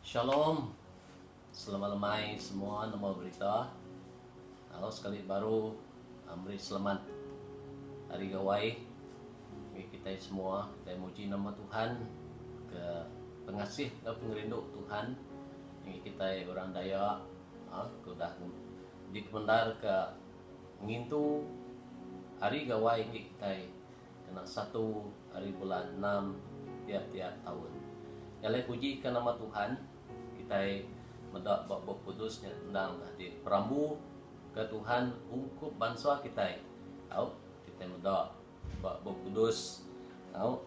Shalom. Selamat lemai semua nama berita. Lalu sekali baru meri selamat Hari Gawai ngagai kitai semua. Kitai muji nama Tuhan ke pengasih enggau pengerindu Tuhan ngagai kitai orang Dayak ke udah dikemendarka ngintu Hari Gawai enggi kitai kena satu hari bulan enam tiap-tiap taun. Nya alai pujika nama Tuhan, kitai meda ba Bup Kudus nya endang udah diperambuka Tuhan ungkup bansa kitai. Au, kitai meda ba Bup Kudus au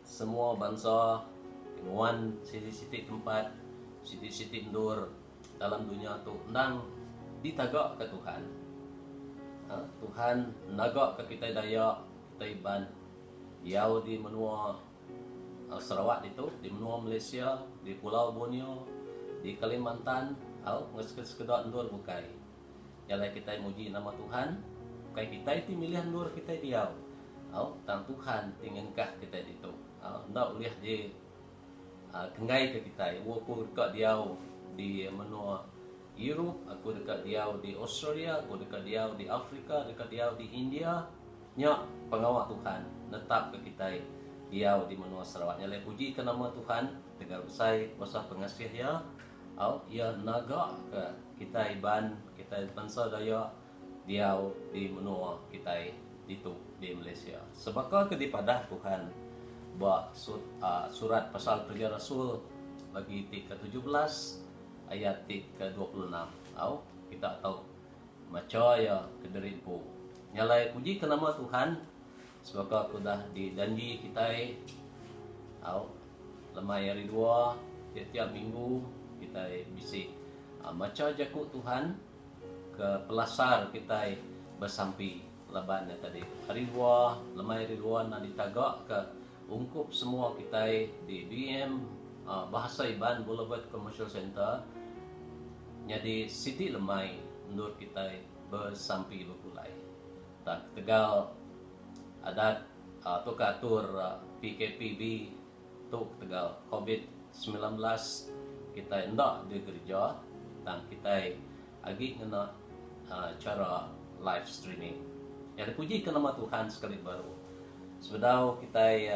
semua bansa ti nguan siti-siti tempat, siti-siti endur dalam dunya tu endang ditagaka Tuhan. Tuhan nagaka kitai Dayak, kitai Iban diau di menua Sarawak ditu, di menua Malaysia, di Pulau Borneo, di Kalimantan au enggau sekeda endur bukai. Nya alai kitai muji nama Tuhan, ukai kitai ti milih endur kitai diau au tang Tuhan ti ngengkah kitai ditu. Enda ulih di Kenggai ke kitai, Wu aku deka diau di menua Europe, aku deka diau di Australia, aku deka diau di Afrika, deka diau di India. Nya pengawa Tuhan netapka kitai diau di menua Sarawak. Nya alai pujika nama Tuhan tegal besai kuasa pengasih Iya. Au, Iya nagaka kitai Iban, kitai bansa Dayak diau di menua kitai ditu di Malaysia. Sebaka ke dipadah Tuhan ba surat pasal Kereja Rasul bagi ti ke 17 ayat ti ke 26. Au, kita tau macha iya kediri empu. Nya alai pujika nama Tuhan sebaka ke udah dijanji kitai au lemai hari dua tiap-tiap minggu kitai bisi macha jaku Tuhan. Ke pelasar kitai besampi laban nya tadi. Hari dua, lemai hari dua enda ditaga ke ungkup semua kitai di BM Bahasa Iban Boulevard Commercial Centre nyadi siti lemai endur kitai besampi begulai. Tang ketegal adat tauka atur PKPB Tu ketegal covid 19 kitai enda di gerija tang kitai agi ngena chara live streaming. Nya dipuji ke nama Tuhan sekali baru. Sebedau kitai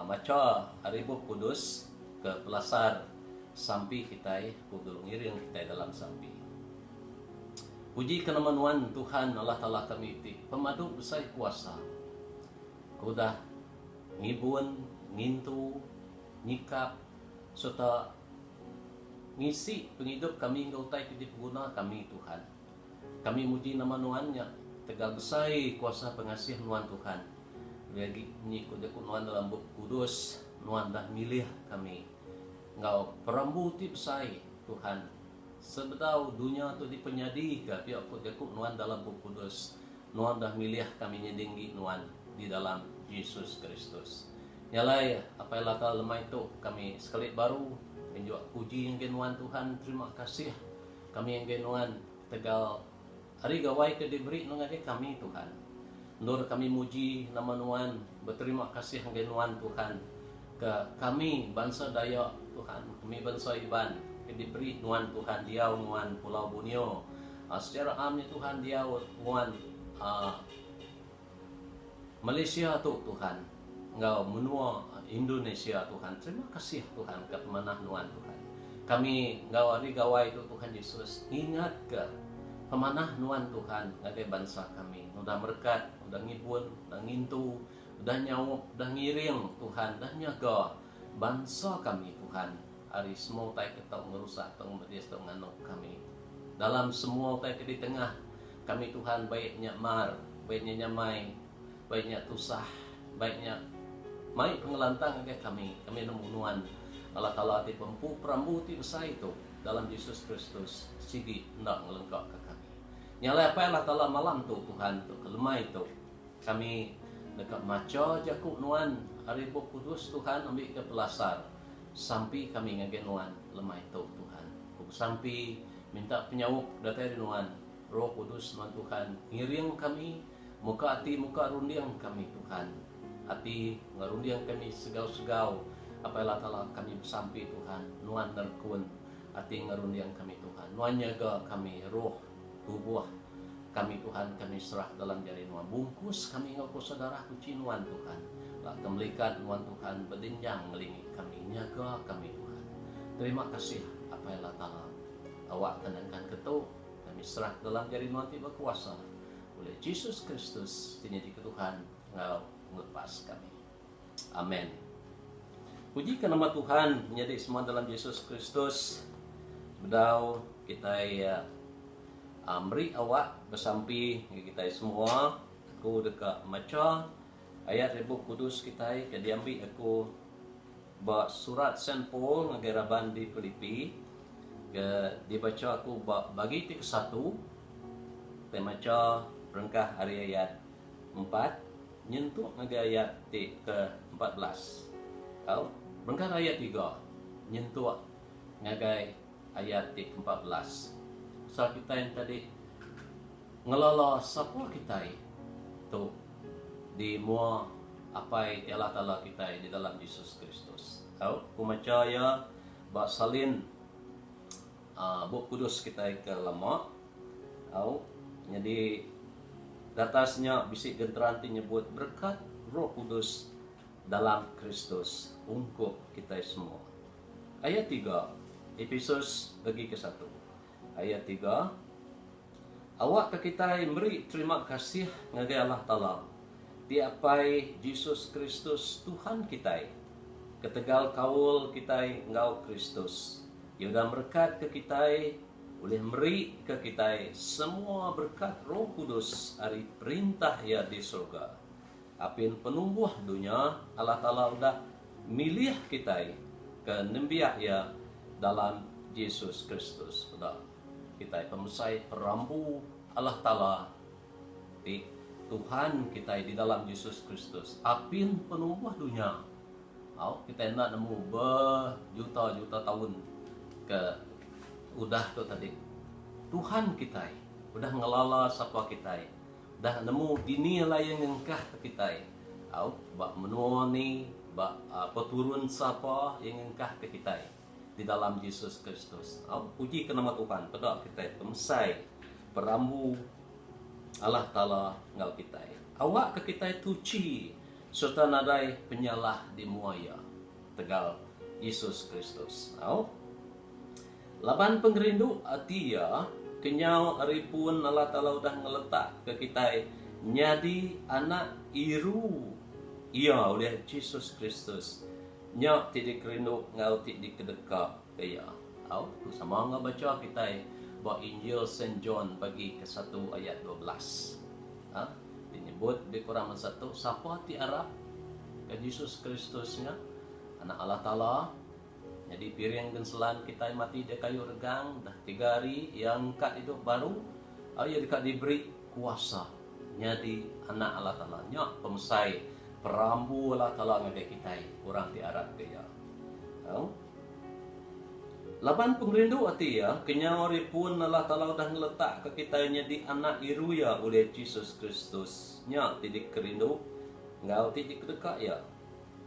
macha ari Bup Kudus ke pelasar sampi kitai, aku dulu ngiring kitai dalam sampi. Puji ke nama nuan Tuhan Allah Taala kami ti pemadu besai kuasa ke udah ngibun, ngintu, nyikap sereta ngisi pengidup kami enggau utai ti dipeguna kami, Tuhan. Kami muji nama Nuan nya ketegal besai kuasa pengasih Nuan, Tuhan. Lebih agi munyi ku jaku Nuan dalam Bup Kudus, Nuan dah milih kami enggau perambu ti besai, Tuhan. Sebedau dunya tu dipenyadika pia ku jaku Nuan dalam Bup Kudus, Nuan udah milih kami nyadi enggi Nuan di dalam Jesus Kristus. Nya alai, Apai Lata lemai tu kami sekali baru ngenjuk puji enggi Nuan Tuhan terima kasih kami enggi Nuan ketegal hari gawai ke diberi Nuan ngagai kami Tuhan. Endur kami muji nama Nuan beterima kasih enggi Nuan Tuhan ke kami bansa Dayak Tuhan kami bansa Iban ke diberi Nuan Tuhan diau nguan Pulau Borneo. Secara am nya Tuhan diau nguan Malaysia tu Tuhan enggau menua Indonesia Tuhan terima kasih Tuhan ka pemanah nuan Tuhan kami enggau hari gawai tu Tuhan Jesus ngingat ka pemanah nuan Tuhan ngagai bansa kami udah merekat udah ngibun udah ngintu udah nyaup udah ngiring Tuhan udah nyaga bansa kami Tuhan. Ari semua utai ke tau ngerusak tau ngemedis tau nganu kami. Dalam semua utai ke ditengah kami Tuhan baik nya mar, baik nya nyamai, baik nya tusah, baik nya mai pengelantang ngagai kami, kami nemu Nuan Allah Taala ti bempu perambu ti besai tu dalam Jesus Kristus sigi enda ngelengkaka kami. Nya alai Apai Allah Taala malam tu Tuhan tu ke lemai tu kami deka macha jaku Nuan ari Bup Kudus Tuhan ambika pelasar Sampi kami ngagai Nuan lemai tu, Tuhan. Ku besampi minta penyaup datai ari Nuan, Roh Kudus Nuan Tuhan, ngiring kami, muka ati muka runding kami, Tuhan. Ati enggau runding kami segau-segau. Apai Allah Taala kami besampi Tuhan nuan nerkun ati enggau runding kami Tuhan. Nuan nyaga kami roh, tubuh kami Tuhan kami serah dalam jari nuan. Bungkus kami enggau kuasa darah tuchi nuan Tuhan. Lak ke melikat nuan Tuhan bedenjang ngelingi kami nyaga kami Tuhan. Terima kasih Apai Allah Taala. Awak ke nangkan ke tu kami serah dalam jari nuan ti bekuasa ulih Jesus Kristus ti nyadi ke Tuhan enggau Pengelepas kami. Amen. Puji ke nama Tuhan menyadi semua dalam Jesus Kristus. Bedau kitai uh, meri awak besampi ngagai kitai semua. Aku deka macha ayat ari Bup Kudus kitai ke diambi aku ba surat Saint Paul ngagai raban di Filipi ke dibacha aku ba bagi ti kesatu. Kitai macha berengkah ari ayat empat nyentuk ngagai ayat ti ke 14. Tau, berengkah ari ayat tiga nyentuk ngagai ayat ti ke 14. Pasal kitai enti tadi ngelala sapa kitai tu di mua Apai ti Allah Taala kitai di dalam Jesus Kristus. Tau, ku macha iya ba salin uhh Bup Kudus kitai ke lama. Au, nyadi datas nya bisi genteran ti nyebut berekat Roh Kudus dalam Kristus ungkup kitai semua. Ayat tiga, Epesus bagi kesatu. Ayat tiga, Awakka kitai meri terima kasih ngagai Allah Taala ti Apai Jesus Kristus Tuhan kitai, ketegal kaul kitai enggau Kristus, Iya udah merekatka kitai ulih meri ke kitai semua berekat Roh Kudus ari Perintah Iya di serega. Apin penumbuh dunya, Allah Taala udah milih kitai ke nembiak Iya dalam Jesus Kristus. Peda kitai pemesai perambu Allah Taala ti Tuhan kitai di dalam Jesus Kristus. Apin penumbuh dunya, Au, kitai enda nemu bejuta-juta taun ke udah tu tadi. Tuhan kitai udah ngelala sapa kitai, udah nemu dini alai Iya ngengkahka kitai. Au, ba menua ni, ba peturun sapa Iya ngengkahka kitai di dalam Jesus Kristus. Au, pujika nama Tuhan peda kitai pemesai perambu Allah Taala enggau kitai. Awakka kitai tuchi Sereta nadai penyalah di mua Iya tegal Jesus Kristus. Au. Laban pengerindu ati Iya, kenyau ari pun Allah Taala udah ngeletakka kitai nyadi anak iru Iya ulih Jesus Kristus, nya ti dikerindu enggau ti dikedekaka Iya. Au, tu sama enggau bacha kitai ba Injil Saint John bagi kesatu ayat 12. Ha? Ti nyebut lebih kurang bansa tu, sapa ti arap ka Jesus Kristus nya Anak Allah Taala, nyadi piring genselan kitai mati dia kayu regang dah tiga hari iya angkat idup baru, au iya deka diberi kuasa nyadi Anak Allah Taala. Nya pemesai perambu Allah Taala ngagai kitai orang ti arap ka iya. Au. Laban pengerindu ati iya, kenyau ari pun Allah Taala udah ngeletakka kitai nyadi anak iru Iya ulih Jesus Kristus, nya ti dikerindu enggau ti dikedeka Iya.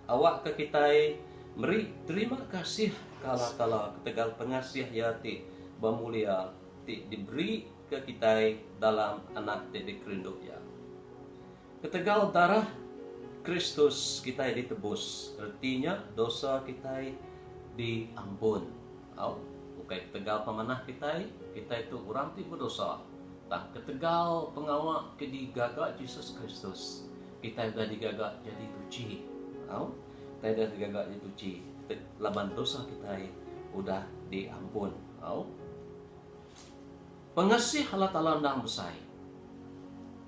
Awakka kitai meri terima kasih ke Allah Taala ketegal pengasih Iya ti bemulia ti diberika kitai dalam Anak ti dikerindu Iya. Ketegal darah Kristus kitai ditebus, reti nya dosa kitai diampun. Au, ukai ketegal pemanah kitai, kitai tu orang ti bedosa. Tang ketegal pengawa ke digaga Jesus Kristus, kitai udah digaga jadi tuchi. Au, kitai udah digaga jadi tuchi laban dosa kitai udah diampun. Au. Pengasih Allah Taala endang besai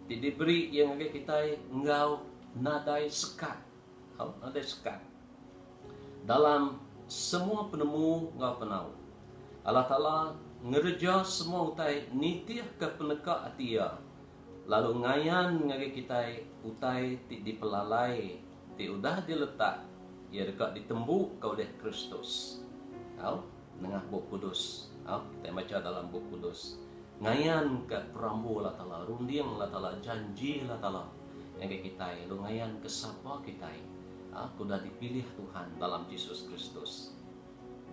ti diberi Iya ngagai kitai enggau nadai sekat. Au, nadai sekat. Dalam semua penemu enggau penau, Allah Taala ngereja semua utai nitihka peneka ati Iya, lalu ngayan ngagai kitai utai ti dipelalai ti udah diletak Iya deka ditembuka ulih Kristus. Au. Nengah Bup Kudus. Au, kitai macha dalam Bup Kudus. Ngayanka perambu Allah Taala, runding Allah Taala, janji Allah Taala ngagai kitai lalu ngayanka sapa kitai. Ke udah dipilih Tuhan dalam Jesus Kristus.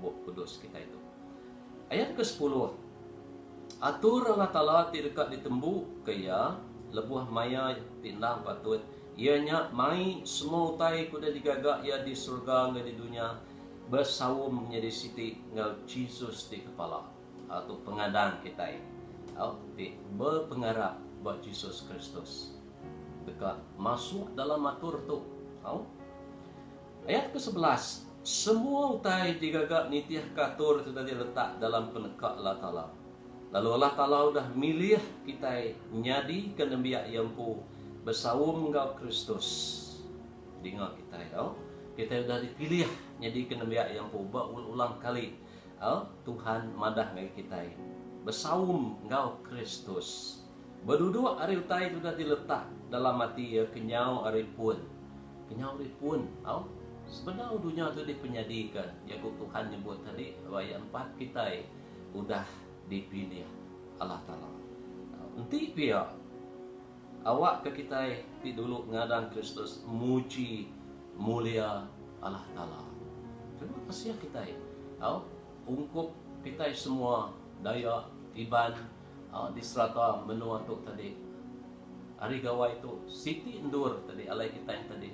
Bup Kudus kitai tu. Ayat kesepuluh, Atur Allah Taala ti deka ditembuka Iya lebuh maya ti endang patut, iya nya mai semua utai ke udah digaga Iya di serega enggau di dunya besaum nyadi siti enggau Jesus ti Kepala tu pengadang kitai ti bepengarap ba Jesus Kristus deka masuk dalam atur tu. Ayat ke-11, Semua utai digaga nitihka atur ti udah diletak dalam peneka Allah Taala. Lalu Allah Taala udah milih kitai nyadika nembiak Iya empu besaum enggau Kristus. Dinga kitai au, kitai udah dipilih nyadika nembiak Iya empu beul-ulang kali au Tuhan madah ngagai kitai besaum enggau Kristus. Beduduk ari utai ti udah diletak dalam ati Iya kenyau ari pun. Kenyau ari pun, au, sebedau dunya tu dipenyadika, jaku Tuhan nyebut tadi ba ayat empat kitai udah dipilih Allah Taala. Enti pia, awakka kitai ti dulu ngadang Kristus muji mulia Allah Taala. Terima kasih kitai, au, ungkup kitai semua Dayak, Iban, au, di serata menua tu tadi. Hari Gawai tu siti endur tadi alai kitai tadi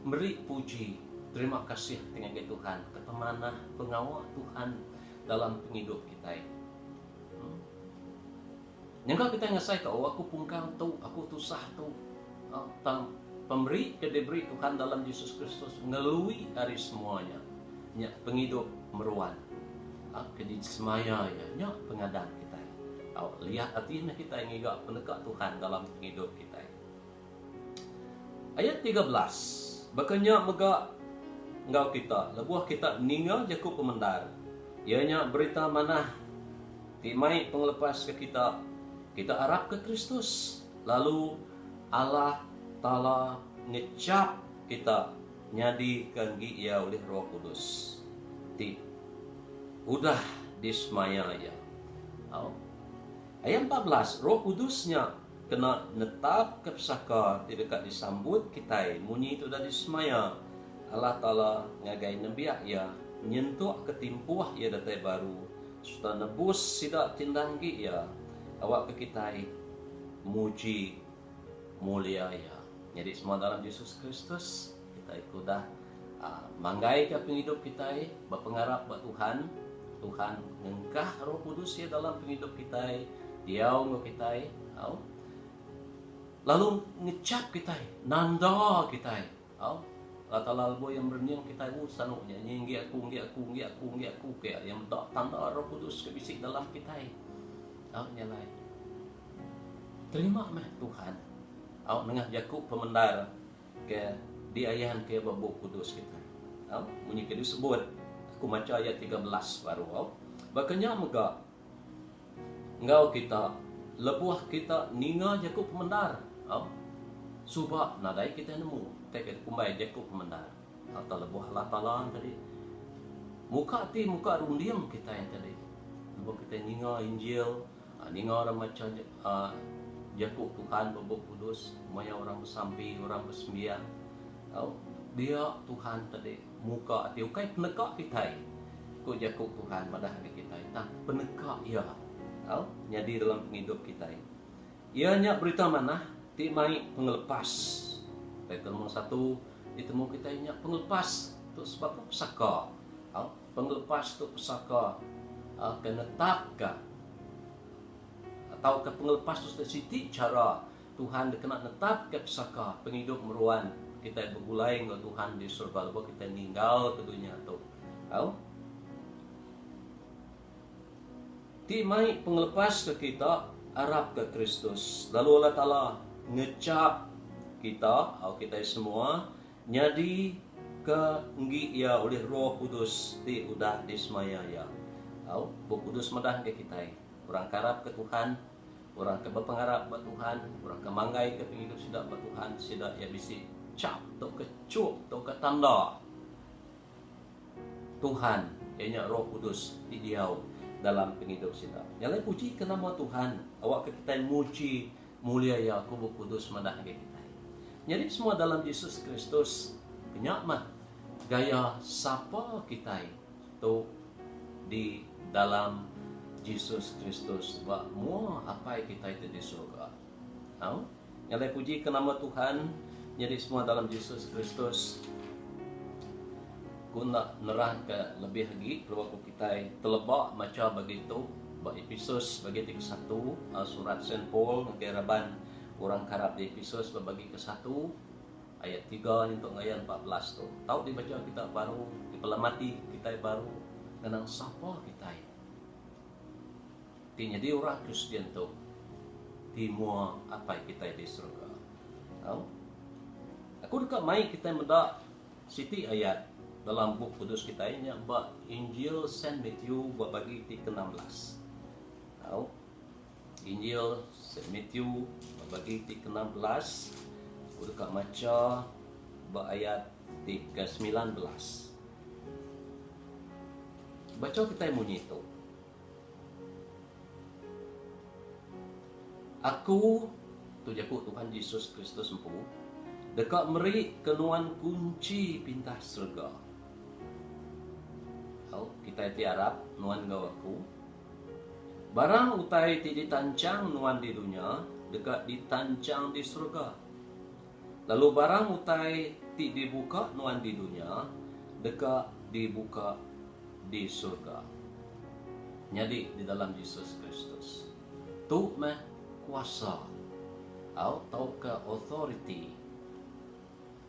meri puji terima kasih ti ngagai Tuhan ke pemanah pengawa Tuhan dalam pengidup kitai. Em. Nyangka kitai ngasai ka oh aku pungkang tu, aku tusah tu. Tang pemeri ke diberi Tuhan dalam Jesus Kristus ngelui ari semua nya. Nya pengidup meruan ke disemaya iya nya pengadang kitai. Tau liat ati meh kitai ngiga peneka Tuhan dalam pengidup kitai. Ayat 13, Baka nya mega enggau kita, lebuh kita ninga jaku pemendar, iya nya Berita Manah ti mai pengelepas ke kita, kita arapka Kristus, lalu Allah Taala ngechap kita nyadika enggi Iya ulih Roh Kudus ti udah disemaya Iya. Au. Ayat 14, Roh Kudus nya kena netapka pesaka ti deka disambut kitai munyi ti udah disemaya Allah Taala ngagai nembiak Iya nyentukka timpuh Iya datai baru sereta nebus sida ti enda enggi Iya awakka kitai muji mulia Iya. Nyadi semua dalam Jesus Kristus, kitai ke udah manggaika pengidup kitai bepengarap ba Tuhan, Tuhan ngengkah Roh Kudus Iya dalam pengidup kitai, diau enggau kitai, au. Lalu ngechap kitai, nanda kitai, au. Allah Taala lebuh Iya merening kitai, oh sanu nya, nya enggi aku, enggi aku, enggi aku, enggi aku, ke Iya meda tanda Roh Kudus ke bisi dalam kitai. Au nya alai. Terima meh Tuhan au nengah jaku pemendar ke diayanka ba Bup Kudus kitai. Au munyi ke disebut aku macha ayat 13 baru au. Baka nya mega enggau kita lebuh kita ninga jaku pemendar au suba nadai kitai nemu utai ke dikumbai jaku pemendar atau lebuh Allah Taala tadi muka ati muka runding kitai tadi lebuh kitai ninga Injil Ninga orang macha jaku Tuhan ba Bup Kudus, maya orang besampi, orang besembiang, au dia Tuhan tadi muka ati ukai peneka kitai ku jaku Tuhan madah ngagai kitai tang peneka Iya au nyadi dalam pengidup kitai. Iya nya berita manah ti mai pengelepas. Title nombor satu ditemu kitai nya pengelepas tu sebab pesaka au pengelepas tu pesaka ke netapka tauka pengelepas tu siti chara Tuhan dikena netapka pesaka pengidup meruan kitai begulai enggau Tuhan di surga lebuh kitai ninggalka dunya tu. Au. Ti mai pengelepas ke kita arapka Kristus lalu Allah Taala ngechap kita au kitai semua Nyadi ke enggi iya ulih Roh Kudus ti udah disemaya iya. Au, Bup Kudus madah ngagai kitai, orang ke arapka Tuhan, orang ke bepengarap ba Tuhan, orang ke manggaika pengidup sida ba Tuhan, sida iya bisi chap tauka chuk tauka tanda Tuhan, iya nya Roh Kudus ti diau dalam pengidup sida. Nya alai pujika nama Tuhan, awakka kitai muji Mulia Iya, ku Bup Kudus madah ngagai kitai. Nyadi semua dalam Jesus Kristus. Nya meh gaya sapa kitai tu di dalam Jesus Kristus ba mua Apai kitai ti di surga. Au, ngalai puji ke nama Tuhan nyadi semua dalam Jesus Kristus. Ku enda nerangka lebih agi keluar ku kitai teleba macha bagi tu ba Epesus bagi ti kesatu surat Saint Paul ngagai raban orang karap di Epesus ba bagi kesatu. Ayat tiga nyentuk enggau ayat 14 tu tau dibacha kita baru, dipelemati kitai baru ngenang sapa kitai ti nyadi orang Kristian tu ti mua Apai kitai di serega. Au. Aku deka mai kitai meda siti ayat dalam Bup Kudus kitai nya ba Injil Saint Matthew ba bagi ti ke-16. Au. Injil Saint Matthew ba bagi ti ke-16, aku deka macha ba ayat ti ke-19. Bacha kitai munyi tu. Aku, tu jaku Tuhan Jesus Kristus empu, deka meri ke nuan kunchi pintah serega. Au, kitai ti arap nuan enggau aku. Barang utai ti ditanchang nuan di dunya deka ditanchang di serega. Lalu barang utai ti dibuka nuan di dunya deka dibuka di serega. Nyadi di dalam Jesus Kristus. Tu meh kuasa au tauka authority.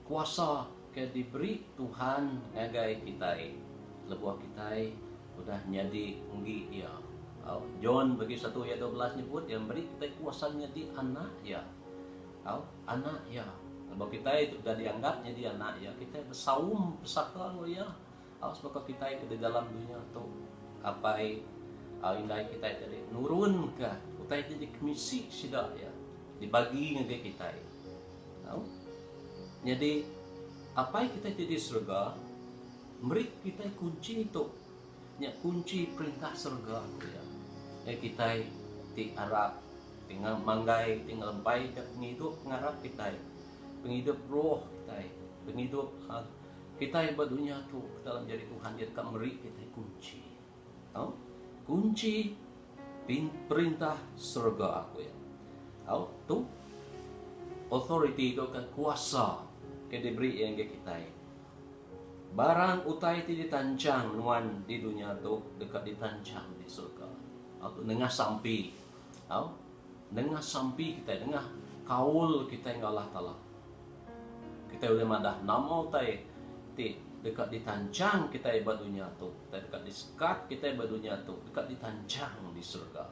Kuasa ke diberi Tuhan ngagai kitai lebuh kitai udah nyadi enggi Iya. Au, John bagi satu ayat 12 nyebut Iya meri kitai kuasa nyadi anak Iya. Au, anak Iya. Lebuh kitai tu udah dianggap nyadi anak Iya, kitai besaum pesaka enggau Iya. Au, sebaka kitai ke di dalam dunya tu, apai au indai kitai tadi nurunka utai ti dikemisi sida iya dibagi ngagai kitai. Tau? Nyadi, Apai kitai ti di serega meri kitai kunchi tu, nya kunchi Perintah Serega, ku iya. Ngagai kitai ti arap, ti manggai, ti ngelempaika pengidup pengarap kitai, pengidup roh kitai, pengidup kitai ba dunya tu ke dalam jari Tuhan, Iya deka meri kitai kunchi. Tau? Kunchi Perintah Serega, ku iya. Tau? Tu authority tauka kuasa ke diberi iya ngagai kitai. Barang utai ti ditanchang nuan di dunya tu deka ditanchang di serega. Tau? Tu nengah sampi. Tau? Nengah sampi kitai, nengah kaul kitai enggau Allah Taala. Kitai ulih madah nama utai ti deka ditanchang kitai ba dunya tu, utai deka disekat kitai ba dunya tu, deka ditanchang di serega.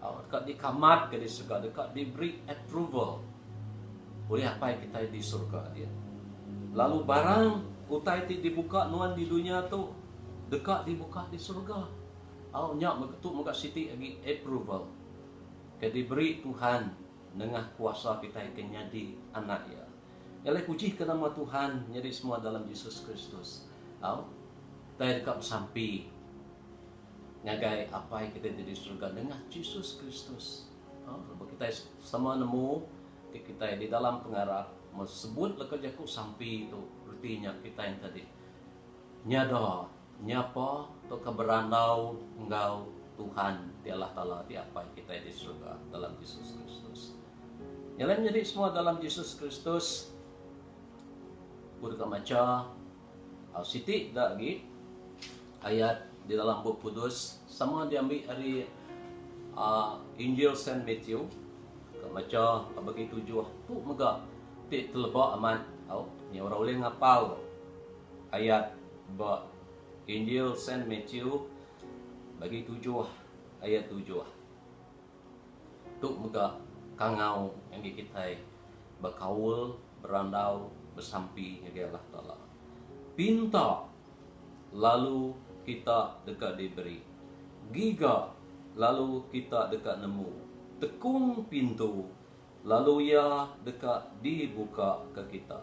Au deka dikamatka di serega, deka diberi approval ulih Apai kitai di serega dia. Lalu barang utai ti dibuka nuan di dunya tu deka dibuka di serega. Au nya tu mega siti agi approval ke diberi Tuhan Nengah kuasa kitai ke nyadi anak Iya. Nya alai pujika nama Tuhan nyadi semua dalam Jesus Kristus. Au, kitai deka besampi ngagai Apai kitai ti di serega nengah Jesus Kristus. Au, lebuh kitai sama nemu ti kitai di dalam pengarap sebut leka jaku sampi tu reti nya kitai enti tadi nyada Nyapa tauka berandau enggau Tuhan ti Allah Taala ti Apai kitai di serega dalam Jesus Kristus. Nya alai menyadi semua dalam Jesus Kristus aku deka macha siti da agi ayat di dalam Bup Kudus sama diambi ari uhh Injil Saint Matthew ka macha bagi tujuh tu mega ti teleba amat au nya orang ulih ngapal Ayat ba Injil Saint Matthew bagi tujuh ayat tujuh. Tu mega kangau ngagai kitai bekaul, berandau, besampi ngagai Allah Taala. Pinta, lalu kita deka diberi. Giga, lalu kita deka nemu. Tekung pintu, lalu iya deka dibuka ke kita.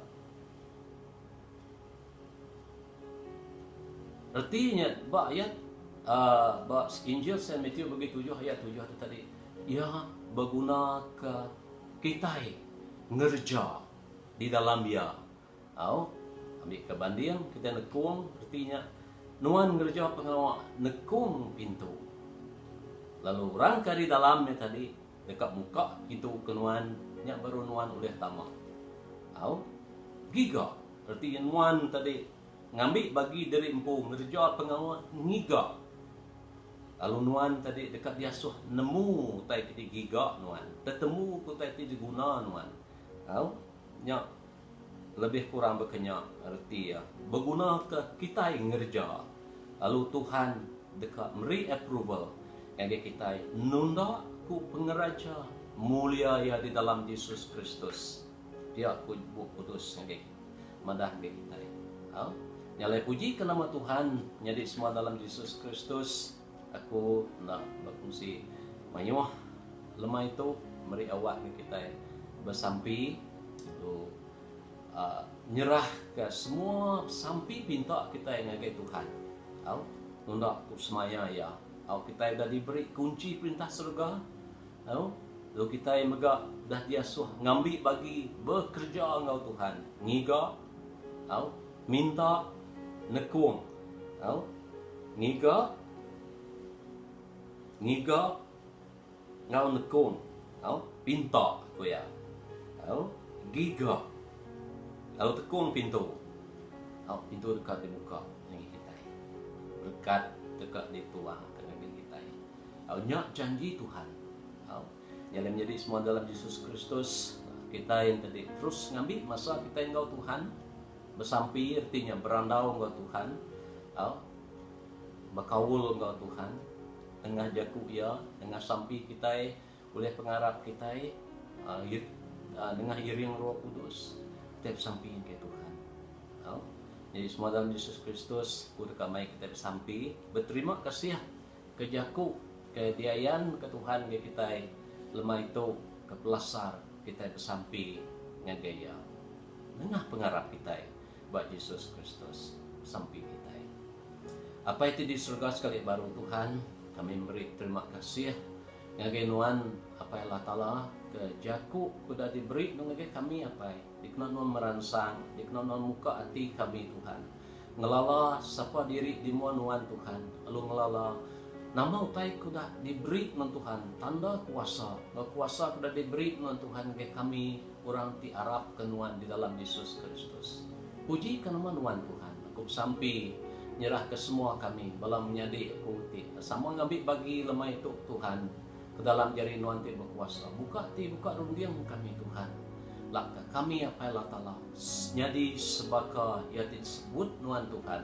Reti nya ba ayat uhh ba Injil Saint Matthew bagi tujuh ayat tujuh tu tadi iya beguna ke kitai ngereja di dalam iya. Au. Ambika banding kitai nekung reti nya nuan ngereja pengawa nekung pintu. Lalu orang ke ari dalam nya tadi deka muka pintu ke nuan nya baru nuan ulih tama. Au. Giga reti nya nuan tadi ngambi bagi diri empu ngereja pengawa ngiga. Lalu nuan tadi deka diasuh nemu utai ke digiga nuan, tetemu ke utai ti diguna nuan. Au. Nya lebih kurang baka nya reti iya begunaka kitai ngereja lalu Tuhan deka meri approval ngagai kitai nunda ku pengeraja mulia iya di dalam Jesus Kristus. Pia ku Bup Kudus ngagai madah ngagai kitai. Au. Nya alai puji ke nama Tuhan nyadi semua dalam Jesus Kristus aku enda bekunsi mayuh lemai tu meri awak ngagai kitai besampi lalu uhh nyerahka semua sampi pinta kitai ngagai Tuhan. Au nunda ku semaya iya. Au kitai udah diberi kunchi perintah serega. Au lalu kitai mega udah diasuh ngambi bagi bekereja enggau Tuhan ngiga au minta nekung au ngiga ngiga enggau nekung au pinta ku iya au giga lalu tekung pintu au pintu deka dibuka ngagai kitai berekat deka dituangka ngagai kitai. Au nya janji Tuhan. Au nya alai menyadi semua dalam Jesus Kristus kitai enti ti terus ngambi masa kitai enggau Tuhan besampi reti nya berandau enggau Tuhan au bekaul enggau Tuhan nengah jaku iya nengah sampi kitai ulih pengarap kitai nengah iring Roh Kudus kitai besampi ngagai Tuhan. Au nyadi semua dalam Jesus Kristus ku deka mai kitai besampi beterima kasih Ke jaku ke diayan ke Tuhan ngagai kitai lemai tu ke pelasar kitai besampi ngagai Iya. Nengah pengarap kitai ba Jesus Kristus besampi kitai. Apai ti di serega sekali baru Tuhan kami meri terima kasih ngagai Nuan Apai Allah Taala ke jaku ke udah diberi Nuan ngagai kami Apai dikena Nuan meransang dikena Nuan muka ati kami Tuhan. Ngelala sapa diri di mua Nuan, Tuhan, lalu ngelala nama utai ke udah diberi Nuan Tuhan, tanda kuasa enggau kuasa ke udah diberi Nuan Tuhan ngagai kami orang ti arapka Nuan di dalam Jesus Kristus. Pujika nama Nuan, Tuhan. Aku besampi nyerahka semua kami, bala menyadi aku ti sama ngambi bagi lemai tu, Tuhan, ke dalam jari Nuan ti bekuasa. Buka ti buka runding kami, Tuhan. Lakka kami Apai Allah Taala nyadi sebaka iya ti disebut nuan Tuhan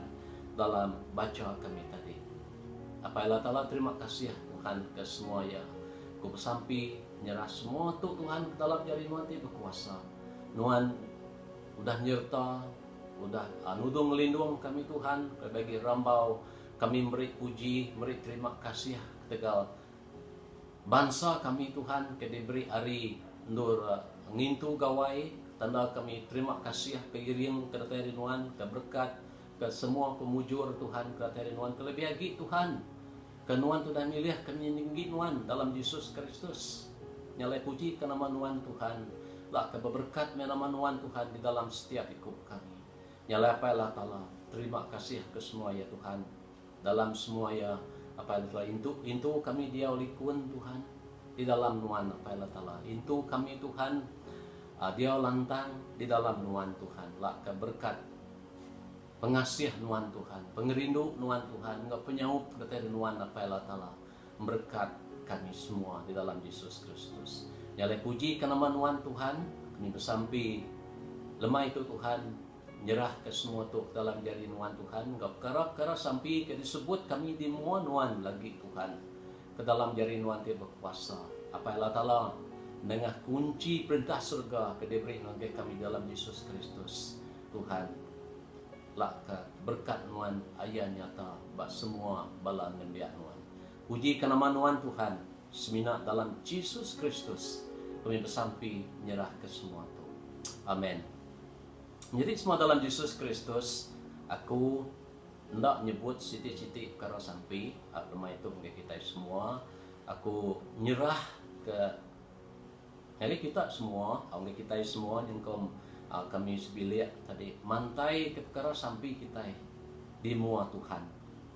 dalam bacha kami tadi. Apai Allah Taala terima kasih Tuhan ke semua iya. Ku besampi nyerah semua tu Tuhan ke dalam jari nuan ti bekuasa. Nuan udah nyerta udah nudung ngelindung kami Tuhan ke bagi rambau kami meri puji meri terima kasih ketegal Bansa kami Tuhan ke diberi ari endur ngintu gawai tanda kami terima kasih ke iring ke datai ari nuan ke berekat ke semua pemujur Tuhan ke datai ari nuan ke lebih agi Tuhan ke nuan tu udah milih kami ninggi nuan dalam Jesus Kristus nya alai puji ke nama nuan Tuhan la ke beberekat meh nama nuan Tuhan di dalam setiap iku kami nya alai Apai Allah Taala terima kasih ke semua iya Tuhan. Dalam semua iya, Apai Allah Taala, intu intu kami diau likun, Tuhan, di dalam Nuan, Apai Allah Taala. Intu kami, Tuhan, diau lantang di dalam Nuan, Tuhan. Lak ka berekat pengasih Nuan, Tuhan, pengerindu Nuan, Tuhan, enggau penyaup datai ari Nuan, Apai Allah Taala, merekat kami semua di dalam Jesus Kristus. Nya alai puji ka nama Nuan, Tuhan, kami besampi lemai tu, Tuhan, Nyerahka semua tu dalam jari Nuan Tuhan enggau pekara-pekara sampi ke disebut kami di mua Nuan lagi Tuhan ke dalam jari Nuan ti bekuasa Apai Allah Taala nengah kunchi perintah serega ke diberi ngagai kami dalam Jesus Kristus Tuhan lakka berekat Nuan aya nyata ba semua bala nembiak Nuan. Pujika nama Nuan Tuhan semina dalam Jesus Kristus kami besampi nyerahka semua tu. Amen. Nyadi semua dalam Jesus Kristus, aku enda nyebut siti-siti pekara sampi lemai tu ngagai kitai semua. Aku nyerah ke ngagai kita semua, ngagai kitai semua nyengkaum Kami sebilik tadi mantai ke pekara sampi kitai di mua Tuhan.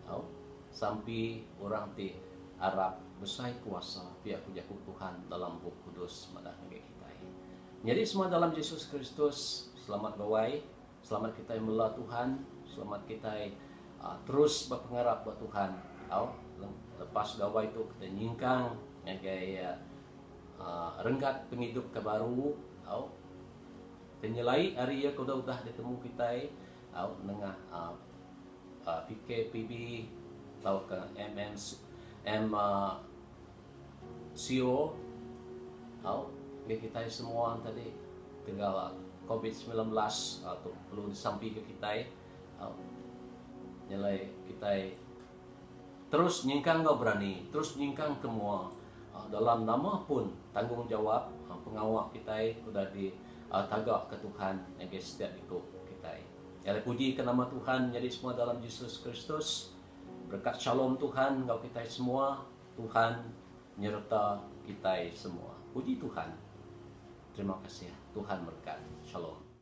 Au, sampi orang ti arap besai kuasa pia ku jaku Tuhan dalam Bup Kudus madah ngagai kitai. Nyadi semua dalam Jesus Kristus, selamat gawai, selamat kitai mela Tuhan, selamat kitai terus bepengarap ba Tuhan. Au, lepas gawai tu kitai nyingkang ngagai renggat pengidup ke baru. Au. Penyelai ari iya ke udah udah ditemu kitai au nengah PKPB tauka MMCO au ngagai kitai semua tadi tegal covid 19 tu perlu disampi ke kitai au nyelai kitai terus nyingkang enggau berani terus nyingkang ke mua. Dalam nama pun tanggungjawap pengawa kitai udah ditagaka Tuhan ngagai setiap iku kitai. Nya alai puji ke nama Tuhan nyadi semua dalam Jesus Kristus. Berekat shalom Tuhan enggau kitai semua. Tuhan nyereta kitai semua. Puji Tuhan. Terima kasih. Tuhan merekat. Shalom.